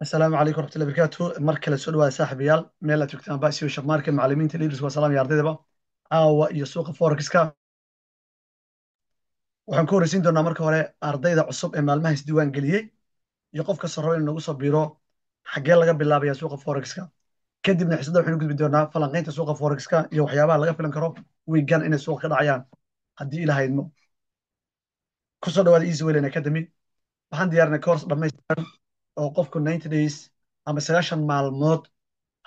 Asalaamu calaykum waraxmatullahi barakaatu. Mar kale soo dhawaada, saaxiibayaal, meel aad joogtaan basiyo Sharmaarka, macallimiinta, leaders, waa salaam iyo ardaydaba. Caawa iyo suuqa forex-ka waxaan ku horreysiin doonaa marka hore ardayda cusub ee maalmaha isdiiwaan geliyey iyo qof kastoo raba inuu nagu soo biiro, xaggee laga bilaabaya suuqa forex-ka. Kadibna xisadda waxaynu gudbi doonaa falanqaynta suuqa forex-ka iyo waxyaabaha laga filan karo wiigan inay suuqa ka dhacayaan haddii Ilaah idmo. Kusoo dhawaada Easy Wayland Academy. Waxaan diyaarinay course dhammaystiran oo qofku 90 days ama 90 maalmood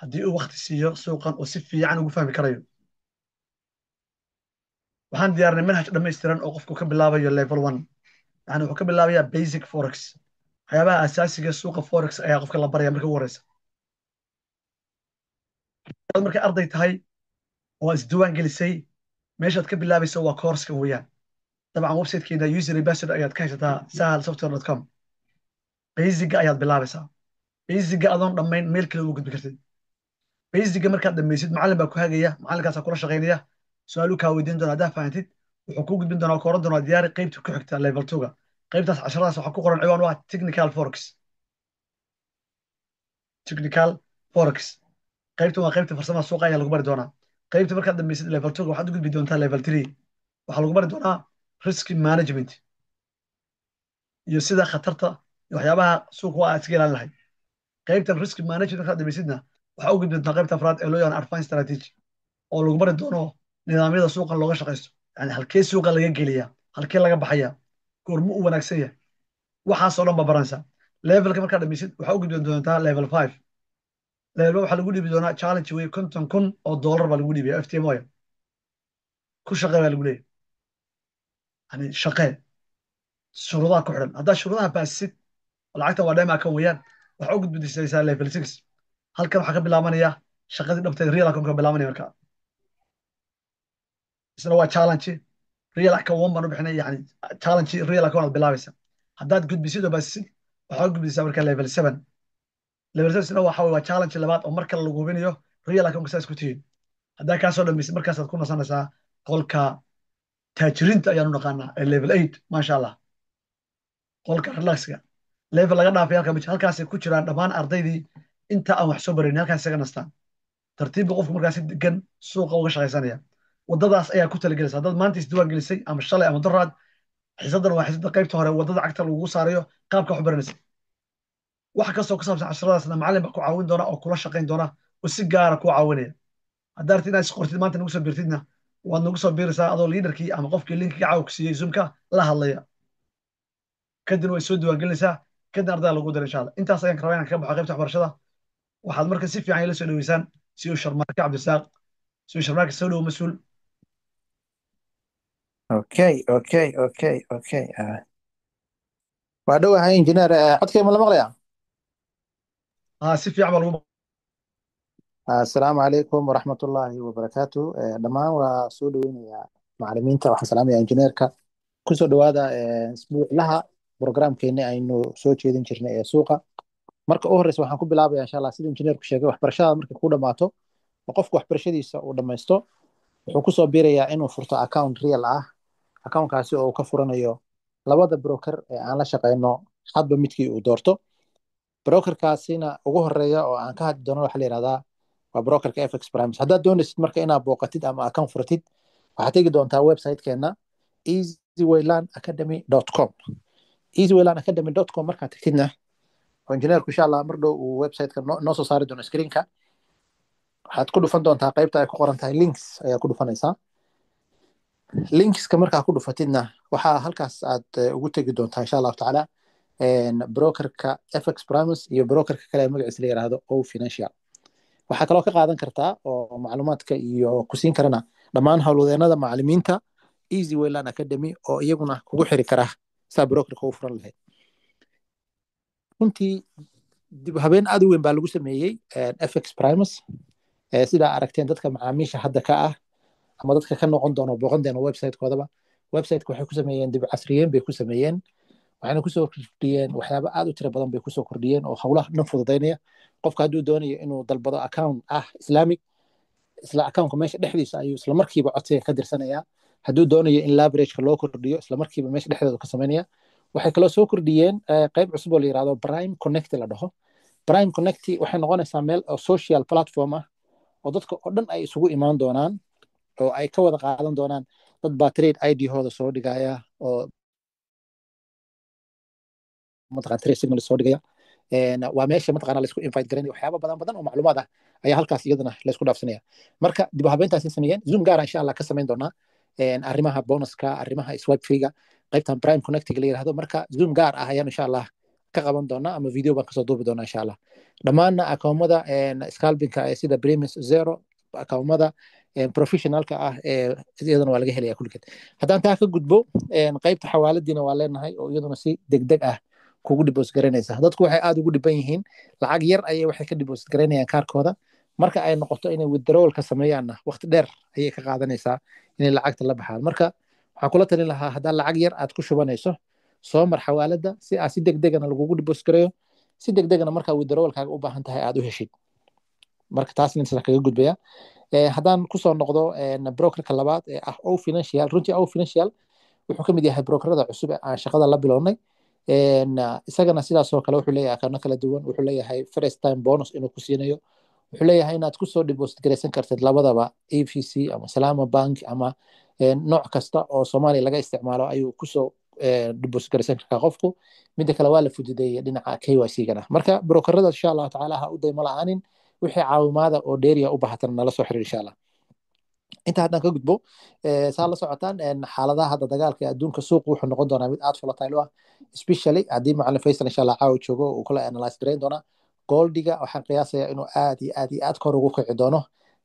haddii uu waqti siiyo suuqan uu si fiican ugu fahmi karayo. Waxaan diyaarinay manhaj dhammaystiran oo qofku ka bilaabayo level one, yani wuxuu ka bilaabayaa basic forex, waxyaabaha asaasiga suuqa forex ayaa qofka la baraya marka ugu horeysa. Markay arday tahay oo isdiiwaan gelisay, meeshaad ka bilaabaysa waa course-ka weeyaan. Dabcan websitekeena user ambassador ayaad ka haysataa, sahalsoftware.com. Basic-ga ayaad bilaabaysaa. Basic-ga adoon dhammayn meel kale ugu gudbi kartid. Basic-ga markaad dhammaysid, macallin baa ku hagaya, macallinkaasaa kula shaqaynaya, su-aaluu kaa weydiin doona. Haddaa fahantid, wuxuu kuu gudbin doonaa, ku oran doonaa: "Diyaari qaybta ku xigta, level two-ga." Qaybtaas casharadaas waxaa ku qoran ciwaan u ah technical forex. Technical forex qaybtan waa qaybta farsamada suuqa ayaa lagu bari doonaa. Qaybta markaad dhammaysid level two-ga, waxaad u gudbi doontaa level three. Waxaa lagu bari doonaa risk management iyo sida khatarta iyo waxyaabaha suuqa waa aad iska ilaalin lahayd. Qaybtan risk management markaad dhamaysidna, waxaa u gudbi doontaa qaybta afraad ee loo yaqaan advanced strategy, oo lagu bari doono nidaamyada suuqan looga shaqaysto, yani halkee suuqa laga geliyaa, halkee laga baxaya, goormu u wanaagsan yahay, waxaasoo dhan ba baranaysaa. Levelka markaad dhamaysid, waxaa u gudbi doontaa level five. Level waxaa lagu dhiibi doonaa challenge wey, $50,000 baa lagu dhiibaya, FTMO ku shaqee baa lagu leeyahay, yani shaqee shuruudaha ku xidhan. Haddaad shuruudaha baasisid, lacagta waa dheema kan weeyaan, waxaa u gudbisaysaa level six. Halkan waxaa ka bilaabanaya shaqadii dhabteed, real account ka bilaabanaya. Marka isna waa challenge real account one baan u bixinay, yani challenge real account aad bilaabaysa. Haddaad gudbisid oo baasisid, waxaa u gudbisaa marka level seven. Level seven isna waxa waa challenge labaad oo mar kale lagu hubinayo real account saas ku tihiin. Haddaa kaasoo dhamaysid, markaasaad ku nasanaysaa qolka taajiriinta ayaanu naqaanaa ee level eight, maasha Allah, qolka relaxga. Level laga dhaafay halka halkaasay ku jiraan dhammaan ardaydii inta aan wax soo barayn, halkaas isaga nastaan. Tartiibba qofku markaas si degan suuqa uga shaqaysanaya. Waddadaas ayaa ku talagelaysa. Haddaad maanta isdiiwaan gelisay ama shalay ama doraad, xiisaddan waa xiisadda qaybta hore, waddada cagta lagugu saarayo qaabka wax u baranaysa. Wax kastoo ku saabsan casharadaasna macallin baa ku caawin doona oo kula shaqayn doona oo si gaara kuu caawinaya. Haddaad rabtid inaad isqortid, maanta nagu soo biirtidna, waad nagu soo biiraysaa adoo leaderkii ama qofkii linkiga caawa ku siiyey Zoomka la hadlaya. Kadibna way soo diiwaangelinaysaa, kadibna ardayda lagu dira, insha Allah. Intaas ayaan rabaa inaan kaga baxo qaybta waxbarashada. Waxaad marka si fiican ila soo dhaweysaan si uu Sharmaarke Cabdisaaq. Si uu Sharmaarke, soo dhowo, mas-uul. Okay. Waa dhowahay, engineer. Codkay ma la maqlayaa? Haa, si fiican baa lagu. Asalaamu calaykum waraxmatullaahi wabarakaatu. Dhammaan waa soo dhoweynayaa macallimiinta, waxaan salaamayaa engineerka. Kusoo dhawaada isbuuclaha programkeeni aynu soo jeedin jirnay ee suuqa. Marka u horeysa waxaan ku bilaabaya, insha Allah, sida engineerku sheegay, waxbarashada markay ku dhamaato oo qofku waxbarashadiisa uu dhammaysto, wuxuu kusoo biirayaa inuu furto account real ah, accountkaasi oo uu ka furanayo labada broker ee aan la shaqeyno hadba midkii uu doorto. Brokerkaasina ugu horeeya oo aan ka hadli doono waxaa la yihahdaa waa brokerka FX Primus. Haddaad doonaysid marka inaad booqatid ama account furatid, waxaad tegi doontaa website-keena easywaylandacademy.com. easywaylandacademy.com markaad tagtidna, oo injineerku insha Allah mar dhow uu website-ka noo soo saari doono screenka, waxaad ku dhufan doontaa qaybta ay ku qoran tahay links ayaa ku dhufanaysaa. Linkska markaa ku dhufatidna, waxaa halkaas aad ugu tegi doontaa, insha Allahu tacaala, brokerka FX Primus iyo brokerka kale ee magaciisa la yiraahdo O Financial. Waxaa kaloo ka qaadan kartaa oo macluumaadka iyo ku siin karana dhammaan howlwadeenada macallimiinta Easy Wayland Academy oo iyaguna kugu xiri kara saa brokerka ugu furan lahayd. Runtii dib habeen aad u weyn baa lagu sameeyey FX Primus. Sidaa aragteen, dadka macaamiisha hadda ka ah ama dadka ka noqon doona booqan doona website-koodaba, website-ka waxay ku sameeyeen dib casriyeyn bay ku sameeyeen, waxayna kusoo kordhiyeen waxyaabo aad u tiro badan bay kusoo kordhiyeen oo howlaha dhan fududaynaya. Qofka hadduu doonayo inuu dalbado account ah Islamic, isla accountka meesha dhexdiisa ayuu isla markiiba codsiga ka dirsanayaa. Hadduu doonayo in leverageka loo kordhiyo, isla markiiba meesha dhexdeeda ka samaynaya. Waxay kaloo soo kordhiyeen qayb cusub oo la yirahdo Prime Connect la dhaho. Prime Connect waxay noqonaysaa meel oo social platform ah oo dadka oo dhan ay isugu imaan doonaan oo ay ka wada qaadan doonaan. Dad baa trade ID-hooda soo dhigaya oo mataqaan trade signal soo dhigaya. Waa meesha mataqaana laisku invite garanaya, waxyaaba badan badan oo macluumaad ah ayaa halkaas iyadana laisku dhaafsanaya. Marka dib u habeyntaasi sameeyeen, Zoom gaara insha Allah ka samayn doonaa arrimaha bonuska, arrimaha swipe fee-ga, qaybtan Prime Connectiga la yirahdo. Marka Zoom gaar ah ayaan insha Allah ka qaban doonaa ama video baan kasoo duubi doonaa insha Allah. Dhammaanna akoomada scalpingka ee sida Primus Zero, akoomada professionalka ah ee iyadana waa laga helaya kulligeed. Haddaan taa ka gudbo, qaybta xawaaladiina waa leenahay oo iyaduna si degdeg ah kugu deposit garanaysa. Dadku waxay aad ugu dhiban yihiin lacag yar ayay waxay ka deposit garanayaan kaarkooda, marka ay noqoto inay withdrawal ka sameeyaanna waqti dheer ayay ka qaadanaysaa inay lacagta la baxaan. Marka waxaan kula talin lahaa, haddaa lacag yar aad ku shubanayso, soo mar xawaaladda si aad si degdegana lagugu deposit gareeyo, si degdegana markaa withdrawalkaaga u baahan tahay aad u heshid. Marka taasna intaas kaga gudbaya. Haddaan kusoo noqdo brokerka labaad ee ah O Financial, runtii O Financial wuxuu ka mid yahay brokerada cusub ee aan shaqada la bilownay. Isagana sidaasoo kale wuxuu leeyahay akoono kala duwan, wuxuu leeyahay first time bonus inuu ku siinayo, wuxuu leeyahay inaad kusoo deposit garaysan kartid labadaba EVC ama Salama Bank ama nooc kasta oo Soomaaliya laga isticmaalo ayuu kusoo deposit garaysan kartaa qofku. Midda kale waa la fududeeyey dhinaca KYC-gana. Marka brokerada insha Allahu tacaala ha u daymo la-aanin, wixii caawimaada oo dheeriya u baahatan nala soo xiriir insha Allah. Inta haddaan ka gudbo, saa la socotaan xaaladaha hadda dagaalka ee adduunka, suuqu wuxuu noqon doonaa mid aad volatile u ah, especially haddii macalin Faisal insha Allah caawa joogo uu kula analyze gareyn doonaa goldiga. Waxaan qiyaasayaa inuu aad iyo aad iyo aad kor ugu kici doono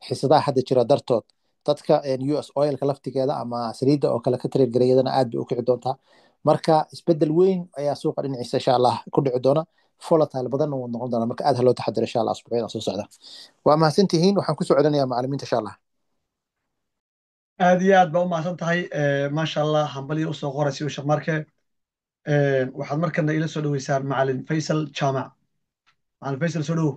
xisadaha hadda jira dartood. Dadka US oilka laftigeeda ama saliidda oo kale ka trade gareeyadana aad bay u kici doontaa. Marka isbedel weyn ayaa suuqa dhinaciisa insha Allah ku dhici doona, volatile badanna wuu noqon doonaa. Marka aad ha loo taxadiro insha Allah asbuucyada soo socda. Waa mahadsantihiin, waxaan kusoo celinayaa macalimiinta insha Allah. Aad iyo aad baa u mahadsan tahay, maasha Allah. Hambalyo usoo qoray si uu Sharmarke. Waxaad markana ila soo dhaweysaan macalin Faysal Jaamac. Macalin Faysal, soo dhowow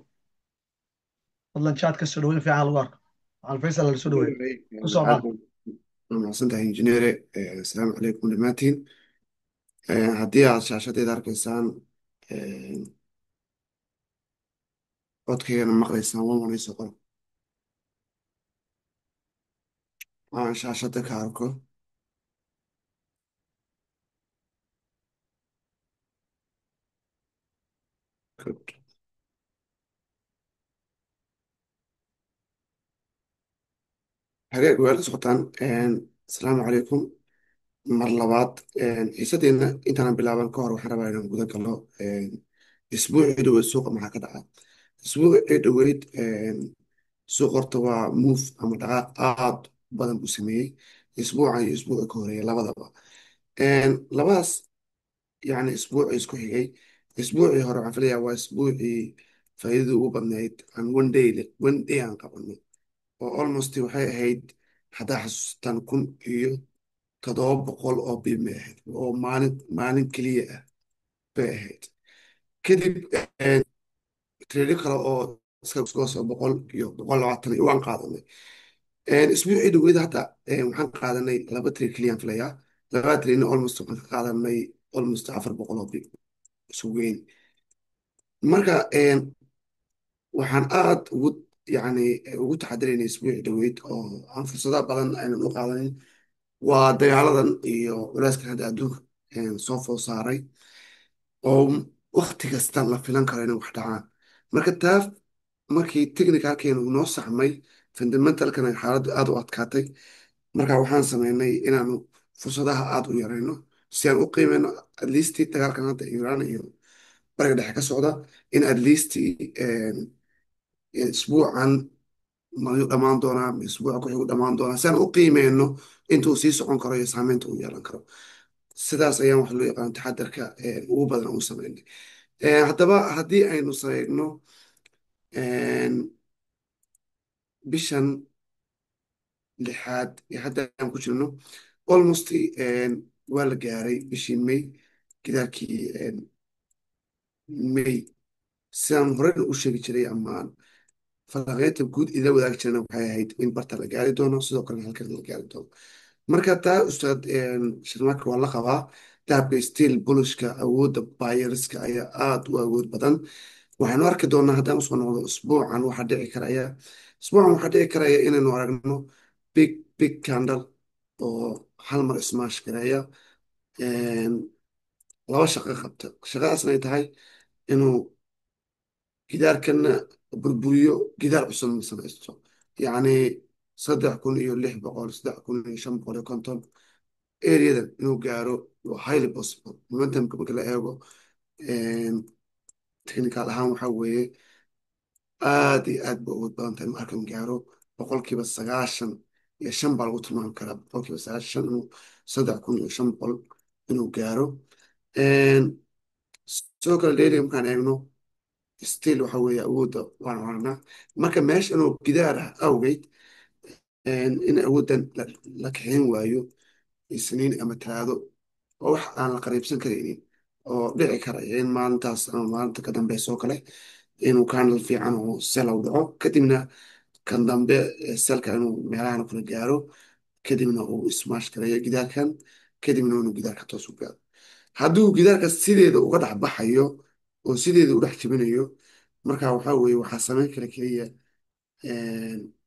fadlan. Chat ka soo dhaweyn fiican lagu arko. Macalin Faysal la soo dhaweeyo, ku soo Aad macalin. Waa mahadsantahay injineere. Asalaamu calaykum dhammaantiin. Haddii aad shaashadeeda arkaysaan, codkaygana maqlaysaan, one one isoo qora aan shaashada ka arko. Good. Hageeg waa la socotaan. Asalaamu calaykum mar labaad. Xiisadeena intaanan bilaaban ka hor waxaan rabaa inaan guda galo isbuucii dhoweyd suuqa maxaa ka dhacay. Isbuucii dhoweyd suuq horta waa move ama dhaqaaq aad u badan buu sameeyey isbuucan iyo isbuuca ka horeeya labadaba. Labadaas yani isbuuci isku xigay, isbuucii hore waxaan filayaa waa isbuucii faa'iidada ugu badnayd aan one day, one day aan qabanay oo almost waxay ahayd, haddaa xasuustaan, 1700 oo pip bay ahayd oo maalin maalin keliya ah bay ahayd. Kadib trade kale oo iska goos oo 100 iyo 120 iyo waan qaadanay. Isbuucii dhaweyd hadda waxaan qaadanay laba trade keliyaan filayaa. Labada trade almost waxaan ka qaadanay almost 400 oo pip isugu geyn. Marka waxaan aad ugu yani ugu taxadiraynay isbuucii dhaweyd oo aan fursado badan aynan u qaadanin waa dagaaladan iyo culeyskan hadda adduunka soo food saaray oo wakti kasta la filan karo inay wax dhacaan. Marka taa markii technicalkeenu uu noo saxmay, fundamentalkana xaaladdu aad u adkaatay, marka waxaan sameynay inaanu fursadaha aad u yarayno si aan u qiimeyno at least dagaalkan hadda Iran iyo Bariga Dhexe ka socda, in at least isbuucan mayuu dhammaan doonaa ma isbuuca ku xigu dhammaan doonaa, si aan u qiimeyno intuu sii socon karo iyo saameynta uu yeelan karo. Sidaas ayaan wax loo yaqaan taxadarka ugu badan u sameynay. Haddaba haddii aynu sameegno bishan lixaad ee hadda aan ku jirno, almost waa la gaaray bishii May, gidaarkii May. Sidaan horeyna u sheegi jiray ama falanqeynta guud ila wadaagi jirana, waxay ahayd in barta la gaari doono, sidoo kalena halkan la gaari doono. Marka taa ustaad Sharmaaka waa la qabaa, dahabka still bullishka awoodda buyerska ayaa aada u awood badan. Waxaynu arki doonaa haddaan usoo noqdo usbuucan waxaa dhici karaya. Usbuucan waxaa dhici karaya inaynu aragno big big candle oo hal mar smash gareeya, laba shaqo qabta. Shaqadaasna ay tahay inuu gidaarkanna burburiyo, gidaar cusubna samaysto, yacni 3600, 3550 areadan inuu gaaro waa highly possible. Momentumka marka la eego technical ahaan, waxaa weeye aad iyo aad ba awood badan tahay markan gaaro. 95% baa lagu tilmaami karaa, 95% inuu 3500 inuu gaaro. Sidoo kale daily markaan eegno, still waxa weeye awoodda waan aragnaa. Marka meesha inuu gidaar ah awgeed in awooddan la kaxeyn waayo Isniin ama Talaado oo wax aan la qariibsan karaynin oo dhici karaya in maalintaas ama maalinta ka dambeysa oo kale inuu candle fiican oo sell u dhaco, kadibna kan dambe sellka inuu meelahan kala gaaro, kadibna uu smash gareeyo gidaarkan, kadibna inuu gidaarka toos u gaaro. Hadduu gidaarka sideeda uga dhex baxayo oo sideeda u dhex jebinayo, marka waxaa weeye waxaa samayn kara keliya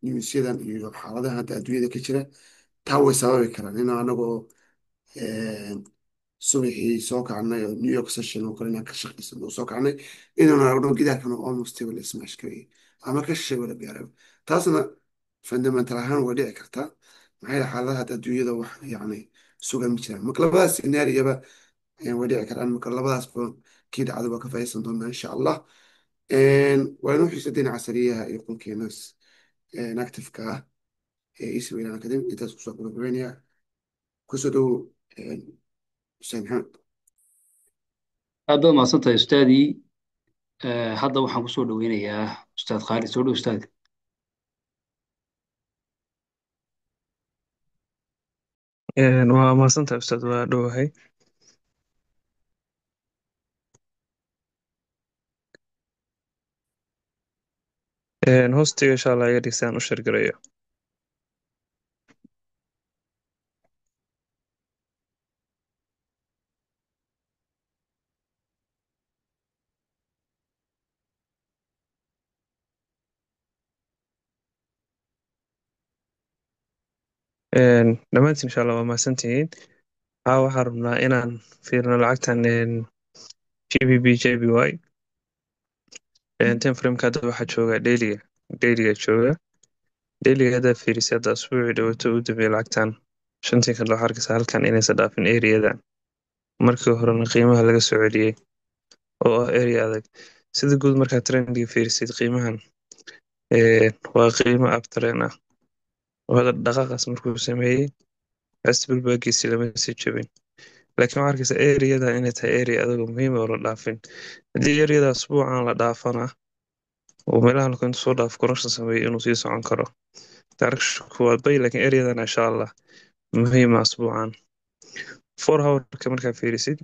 newsyadan iyo xaaladaha hadda adduunyada ka jira. Taa way sababi karaan in anagoo subaxii soo kacnay oo New York session oo kale inaan ka shaqaysan oo soo kacnay, inaan aragno gidaarkan oo almost table smash gareeyay ama ka shishay wala gaaray. Taasna fundamental ahaan way dhici kartaa, maxaa yeele xaaladaha hadda adduunyada wax yacni sugan ma jiraan. Marka labadaas scenarioba way dhici karaan. Marka labadaasba kii dhacdo waa ka faa'iidaysan doonaa, insha Allah. Waa inoo xiisadeen casariyaha iyo qolkeena active-ka ah ee Ismail Academy. Intaas kusoo gabagabeynaya. Kusoo dhowo, Ustaad Maxamed. Aad baad mahadsantahay, ustaadii. Hadda waxaan kusoo dhoweynayaa Ustaad Khaalid. Soo dhow, ustaad. Waa mahadsantahay, ustaad, waa dhowahay. Hoostiga insha Allah iga dhig si aan u share gareeyo. Dhammaantiin insha Allah waa mahadsantihiin. Waxaan rabnaa inaan fiirino lacagtan GBP JPY. Time frameka hadda waxaa jooga dailyga, dailyga jooga. Dailyga haddaa fiirisay, hadda asbuucii dhawaato u dambeeyay, lacagtan shantii kan waxaa arkaysaa halkan inaysan dhaafin areadan. Markii horena qiimaha laga soo celiyey oo ah area adag. Sida guud markaa trendiga fiirisid, qiimahan waa qiimo uptrend ah oo hadda dhaqaaqaas markuu sameeyey pullbackgiisi lama sii jebin, laakiin waxaa arkaysaa areadan inay tahay area adag oo muhiim ah oo la dhaafin. Haddii areada asbuucan la dhaafana oo meelahan intuu soo dhaafo correction sameeyo, inuu sii socon karo direction waa buy, laakiin areadan insha Allah muhiim ah asbuucan. 4 hourka markaa fiirisid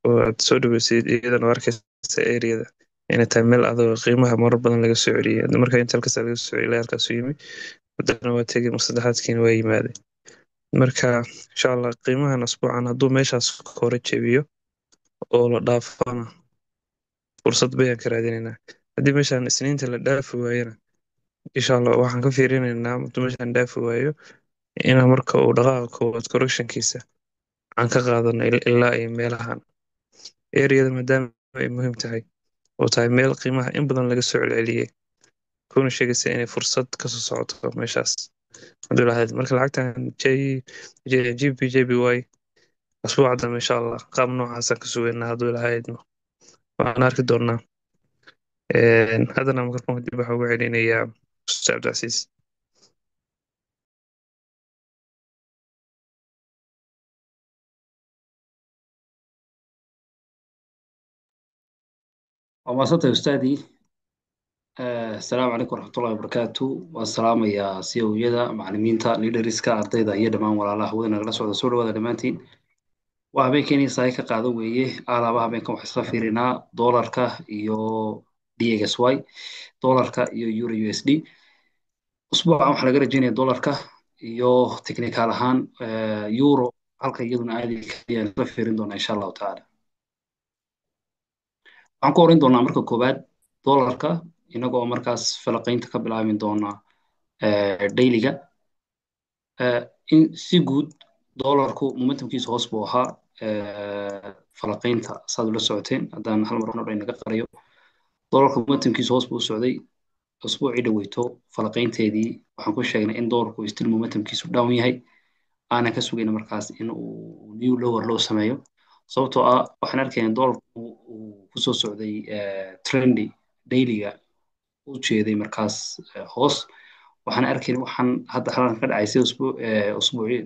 oo aad soo dhaweysid, iyadana waa arkaysa areada inay tahay meel adag oo qiimaha marar badan laga soo celiyey. Hadda marka inta halkaas laga soo celiyay, halkaasuu yimi, haddana waa tegey, mar saddexaadkiina waa yimaaday. Marka insha Allah qiimahan asbuucan hadduu meeshaas kore jebiyo oo la dhaafana, fursad bayaan ka raadinaynaa. Haddii meeshaan Isniinta la dhaafi waayana, insha Allah waxaan ka fiirinaynaa hadduu meeshaan dhaafi waayo inaa marka uu dhaqaaqa koowaad correctionkiisa aan ka qaadano ilaa iyo meelahan areada, maadaama ay muhiim tahay oo tahay meel qiimaha in badan laga soo celceliyey, kuna sheegaysa inay fursad kasoo socoto meeshaas hadduu lahayd. Marka lacagtan GBP JPY asbuuca dambe insha Allah qaab noocaasaan ka sugaynaa hadduu lahaydno, waan arki doonaa. Haddana microphone dib waxaa ugu celinayaa Ustaad Cabdicasiis. Waa mahadsantahay, ustaadii. Asalaamu calaykum waraxmatullahi wabarakaatu. Waan salaamayaa CEOyada, macalimiinta, leaderska, ardayda iyo dhammaan walaalaha hawada nagala socda. Soo dhawaada dhammaantiin. Waa habeenkeenii sahay ka qaado weeye. Alaaba habeenkan waxaan isla fiirinaa doolarka iyo DXY, doolarka iyo euro USD. Usbuucan waxaa laga rajeynaya doolarka iyo technical ahaan euro halka iyaduna aadi kayaan isla fiirin doonaa, insha Allahu tacaala. Waxaan ku horeyn doonaa marka koowaad dollarka, inagoo markaas falaqaynta ka bilaabin doona dailyga. In si guud dollarku momentumkiisu hoos buu ahaa falaqaynta saad ula socoteen. Haddaan hal mar waxaan inaga qariyo, dollarka momentumkiisu hoos buu u socday usbuucii dhaweyto. Falaqaynteedii waxaan ku sheegnay in dollarku still momentumkiisu down yahay, aanan ka sugayna markaas in uu new lower loo sameeyo, sababtoo ah waxaan arkayna dollarku uu kusoo socday trendy dailyga u jeeday markaas hoos. Waxaan arkayna waxaan hadda halan ka dhacay sida usbuuci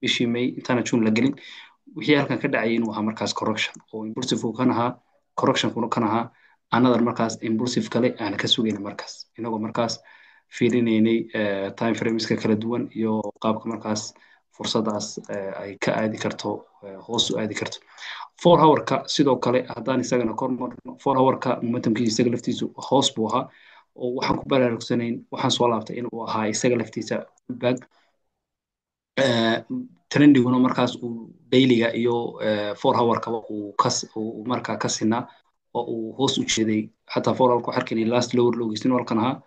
bishii May intaana June la gelin, wixii halkan ka dhacayay inuu ahaa markaas correction oo impulsive uu kan ahaa, correctionkuna kan ahaa another markaas impulsive kale aan ka sugayna markaas, inagoo markaas fiirinaynay time frameska kala duwan iyo qaabka markaas fursadaas ay ka aadi karto, hoos u aadi karto. 4 hourka sidoo kale haddaan isagana kor marno, 4 hourka momentumkiisa isaga laftiisu hoos buu ahaa, oo waxaan ku baraarugsanayn waxaan soo laabtay inuu ahaa isaga laftiisa pullback, trendiguna markaas uu dailyga iyo 4 hourkaba uu kas uu markaa ka sinaa oo uu hoos u jeeday. Xataa 4 hourka waxaa arkaynay last lower lowgiisa inuu halkan ahaa,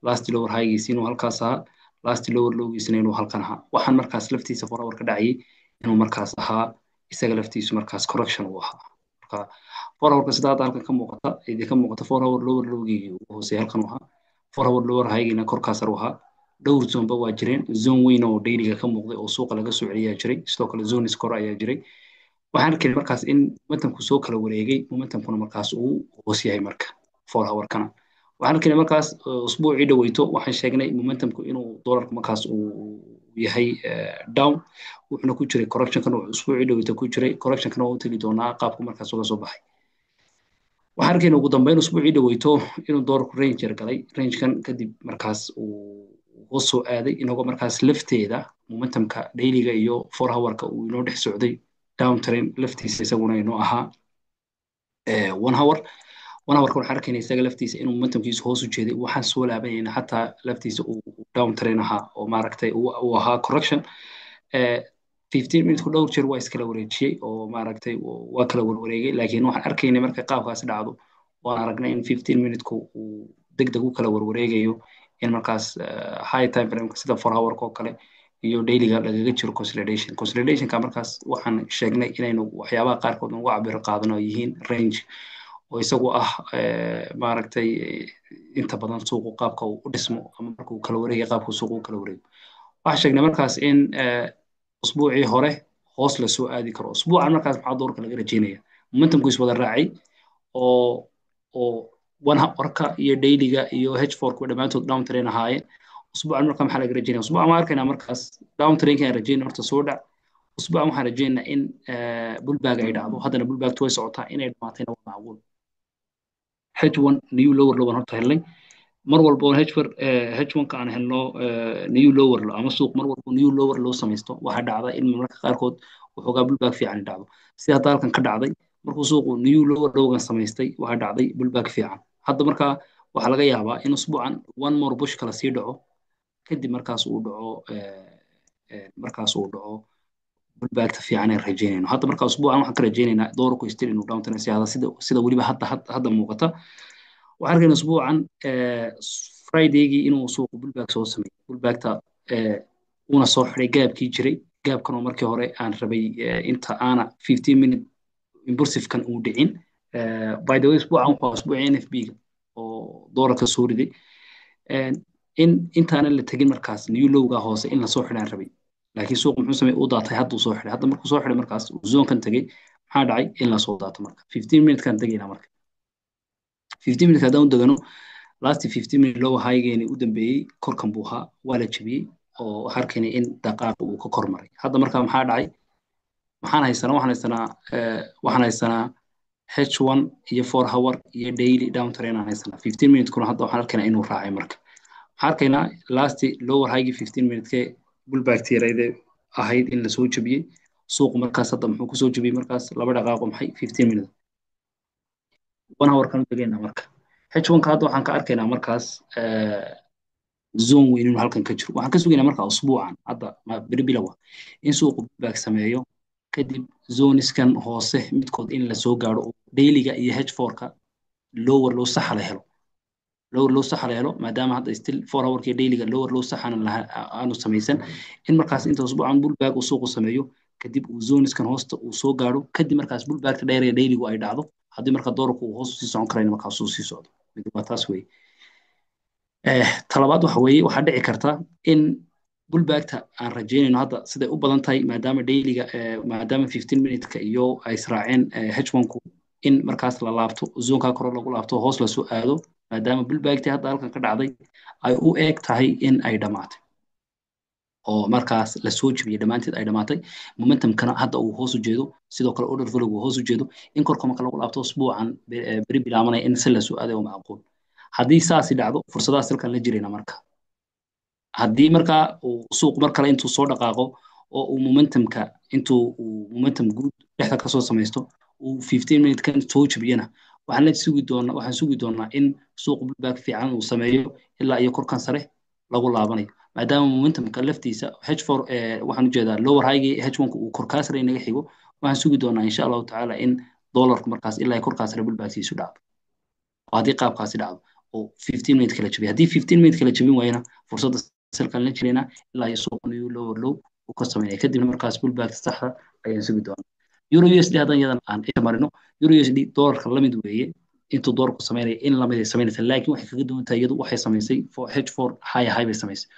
last lower highgiisa inuu halkaas ahaa, last lower lowgiisana inuu halkan ahaa. Waxaan markaas laftiisa 4 hour ka dhacayay inuu markaas ahaa isaga laftiisu markaas correction uu ahaa. Marka 4 hourka sida hadda halkan ka muuqata, idinka muuqata, 4 hour lower lowgii ugu hooseeya halkan uu ahaa, 4 hour lower highgiina korkaas sare uu ahaa. Dhowr zoneba waa jireen, zone weyn oo dailyga ka muuqday oo suuqa laga soo celiyaa jiray, sidoo kale zones kore ayaa jiray. Waxaan arkay markaas in momentumku soo kala wareegay, momentumkuna markaas uu hoos yahay. Marka 4 hourkana waxaan arkay markaas usbuucii dhaweyto waxaan sheegnay momentumku inuu dollarku markaas uu yahay down, wuxuuna ku jiray correctionkan uu usbuucii dhaweyto ku jiray. Correctionkana waa u tegi doonaa qaabku markaas uga soo baxay. Waxaan arkayna ugu dambeyn usbuucii dhaweyto inuu dollarku range yar galay, rangekan kadib markaas uu hoos soo aaday, inagoo markaas lafteeda momentumka dailyga iyo 4 hourka uu inoo dhex socday down trend laftiisa, isaguna inoo ahaa 1 hour. 1 hourka waxaan arkayna isaga laftiisa inuu momentumkiisu hoos u jeeday. Waxaan soo laabanayna xataa laftiisa uu down trend ahaa oo maaragtay uu ahaa correction. 15 minutes ku dhowr jeer waa iskala wareejiyey oo maaragtay waa kala warwareegay, laakiin waxaan arkaynay marka qaabkaasi dhacdo, waan aragnay in 15 minute-ku uu deg deg u kala warwareegayo, in markaas high time frame sida 4 hourka oo kale iyo dailyga lagaga jiro consolidation. Consolidationka markaas waxaan sheegnay inaynu waxyaabaha qaarkood ugu cabiro qaadano ay yihiin range, oo isagu ah maaragtay inta badan suuqu qaabka uu u dhismo ama marka uu kala wareegay qaabka suuqu u kala wareego. Waxaan sheegnay markaas in usbuucii hore hoos la soo aadi karo. Usbuucan markaas maxaa doorka laga rajeynaya? Momentumku is wada raacay oo 1 hourka iyo dailyga iyo H4 kuwa dhammaantood down trend ahaayeen. Usbuucan marka maxaa laga rajeynaya? Usbuucan waan arkaynaa markaas down trendka aan rajeynaya horta soo dhac. Usbuucan waxaan rajeynaynaa in pullback ay dhacdo. Haddana pullbacktu way socotaa, inay dhamaatayna waa macquul. H1 new lower low baan horta helnay. Mar walba oo H4 H1 ka aan helno new lower low ama suuq mar walba new lower loo samaysto, waxaa dhacda in mararka qaarkood waxoogaa pullback fiican dhacdo, sida hadda halkan ka dhacday. Markuu suuqu new lower lowgan samaystay, waxaa dhacday pullback fiican. Hadda markaa waxaa laga yaabaa in usbuucan one more push kala sii dhaco, kadib markaas uu dhaco pullbackta fiican ee rajeynayno. Hadda markaa usbuucan waxaan ka rajeynaynaa doorku still inuu downtrend sii ahaado, sida weliba hadda muuqata. Waxaan arkaynaa usbuucan Fridaygii inuu suuqu pullback soo sameeyey, pullbackta una soo xiray gapkii jiray, gapkan oo markii hore aan rabay inta aana 15 minute impulsive-kan uu dhicin. By the way, usbuucan wuxuu usbuucii NFP-ga oo doolarka soo riday, in intaana la tegin markaas new lowga hoose in lasoo xidhaan rabay, laakiin suuqu muxuu sameeyey? Uu daatay. Hadduu soo xidhay, hadda markuu soo xidhay markaas uu zonekan tegey, maxaa dhacay? In lasoo daato. Marka 15 minute-kan tegaynaa. Marka 15 minute haddaan u degano, last 15 minute low high-geeni u dambeeyey korkan buu ahaa, waa la jebiyey oo waxaa arkaynay in dhaqaaqa uu ka kor maray. Hadda marka maxaa dhacay? Maxaan haysanaa? Waxaan haysanaa H1 iyo 4 hour iyo daily down trend aan haysanaa. 15 minute kuna hadda waxaan arkaynaa inuu raacay. Marka waxaan arkaynaa last lower high 15 minute pullback tiirayde ahayd in lasoo jebiyey suuqu. Markaas hadda muxuu kusoo jebiyey? Markaas laba dhaqaaqo maxay 15 minute. 1 hour kan u tegaynaa. Marka H1 ka hadda waxaan ka arkaynaa markaas zone weyn inuu halkan ka jiro. Waxaan ka sugaynaa marka usbuucan hadda beri bilowa in suuqu pullback sameeyo, kadib zoneskan hoose midkood in lasoo gaaro. Dailyga iyo H4-ka lower low saxa la helo, lower low saxa la helo, maadaama hadda still 4 hourka iyo dailyga lower low saxana aanu samaysan, in markaas inta usbuucan pullback uu suuqu sameeyo, kadib uu zoneskan hoosta uu soo gaadho, kadib markaas pullbackta dheer ee dailygu ay dhacdo. Haddii marka doolarku uu hoos usii socon karayna, markaas uu sii socdo. Mid waa taas weeye. Talabaad waxa weeye, waxaa dhici karta in pullbackta aan rajaynayno hadda siday u badan tahay, maadaama dailyga, maadaama 15 minute-ka iyo ay israaceen H1-ku, in markaas la laabto, zoneka kore lagu laabto, hoos lasoo aado, maadaama pullbacktii hadda halkan ka dhacday ay u eg tahay in ay dhammaatay oo markaas la soo jebiyey, dhammaanteed ay dhammaatay, momentumkana hadda uu hoos u jeedo, sidoo kale order flow uu hoos u jeedo, in korka marka lagu laabto usbuucan beri bilaabanaya in si lasoo aaday oo macquul. Haddii saasi dhacdo, fursadahaas halkan la jirayna. Marka haddii markaa uu suuq mar kale intuu soo dhaqaaqo oo uu momentumka intuu uu momentum guud dhexda kasoo samaysto, uu 15 minute kan soo jebiyana, waxaan la sugi doonaa, waxaan sugi doonaa in suuq pullback fiican uu sameeyo ilaa iyo korkan sare lagu laabanayo, maadaama momentumka laftiisa H4, waxaan ujeedaa lower high H1 uu korkaa sare inaga xigo. Waxaan sugi doonaa, insha Allahu tacaala, in dollarku markaas ilaa korkaa sare pullbacktiisu dhacdo. Oo haddii qaabkaasi dhacdo oo 15 minute kala jabiyo, haddii 15 minute kala jabin waayana, fursadda sellkan la jiraynaa ilaa iyo suuqa new lower low uu ka sameynaya, kadibna markaas pullback saxa ayaan sugi doonaa. Euro USD haddaan iyadan aan isha marino, euro USD dollarka la mid weeye. Intuu doolarku sameynaya in lamid ay samaynaysa, laakiin waxay kaga duwan tahay, iyadu waxay samaysay H4 high high bay samaysay,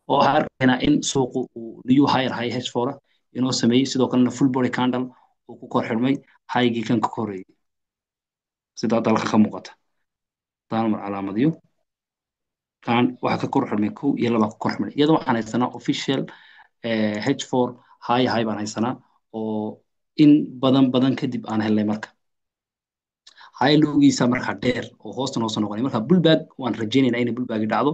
oo waxaan arkaynaa in suuqu uu new higher high H4 ah inoo sameeyey, sidoo kalena full body candle uu ku kor xirmay highgii kan ka koreeyay, sida dalka ka muuqata. Taan mar calaamadiyo taan waxa ka kor xirmay, kow iyo laba ka kor xirmay. Iyadoo waxaan haysanaa official H4 high high baan haysanaa oo in badan badan kadib aan helnay. Marka high lowgiisa markaa dheer oo hoostan hoose noqonay, marka pullback waan rajaynaynaa inay pullback dhacdo.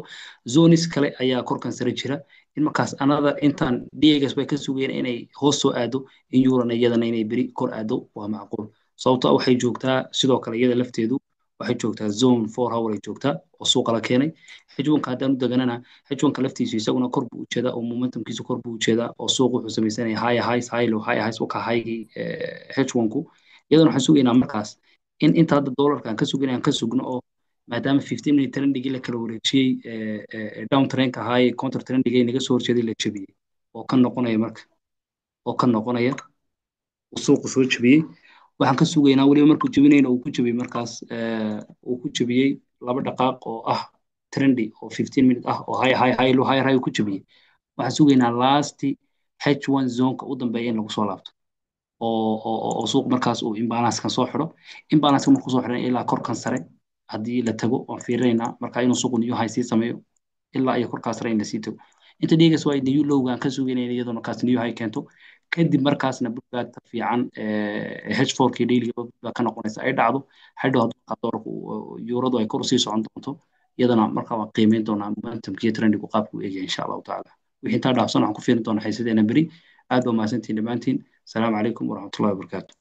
Zones kale ayaa korkan sare jira in markaas another intaan DXY bay ka sugayeen inay hoos soo aado. In eurona iyadana inay beri kor aado waa macquul, sababtoo ah waxay joogtaa sidoo kale, iyada lafteedu waxay joogtaa zone 4 hour ay joogtaa oo suuqa la keenay. H1-ka haddaan u deganana, H1-ka laftiisu isaguna kor buu ujeedaa oo momentumkiisu kor buu ujeedaa, oo suuq wuxuu samaysanaya high highs, high low, high highs, waka highgii H1-ku. Iyadana waxaan sugaynaa markaas in inta hadda dollarka aan ka sugin aan ka sugno, oo maadaama 15 minute trendigii la kala wareejiyey, down trendka ahaa, counter trendigii naga soo horjeeday la jebiyey, oo ka noqonaya marka oo ka noqonaya uu suuqu soo jebiyey, waxaan ka sugaynaa weliba markuu jebinayna uu ku jebiyey markaas uu ku jebiyey laba dhaqaaq oo ah trendy oo 15 minute ah oo high high, high low, high high uu ku jebiyey. Waxaan sugaynaa last H1 zoneka u dambeeya in lagu soo laabto oo suuq markaas uu imbalance-kan soo xidho. Imbalance markuu soo xidhan ilaa korkan sare haddii la tago, waan fiirinaynaa marka inuu suuqu new high sii sameeyo ilaa iyo korkaas sare in lasii tago. Inta dhiigas waa new lowga aan ka sugaynayna, iyadoo markaas new high keento, kadib markaasna pullback fiican H4 kii daily pullback ka noqonaysa ay dhacdo. Hadhow hadduu doolarku euradu ay kor usii socon doonto, iyadana markaa waan qiimeyn doonaa momentumka iyo trendigu qaabku u eegaya, insha Allahu tacaala. Wixii intaa dhaafsan waxaan ku fiirin doonaa xiisadeena beri. Aad baa mahadsantihiin dhammaantiin. Asalaamu calaykum waraxmatullahi wabarakaatu.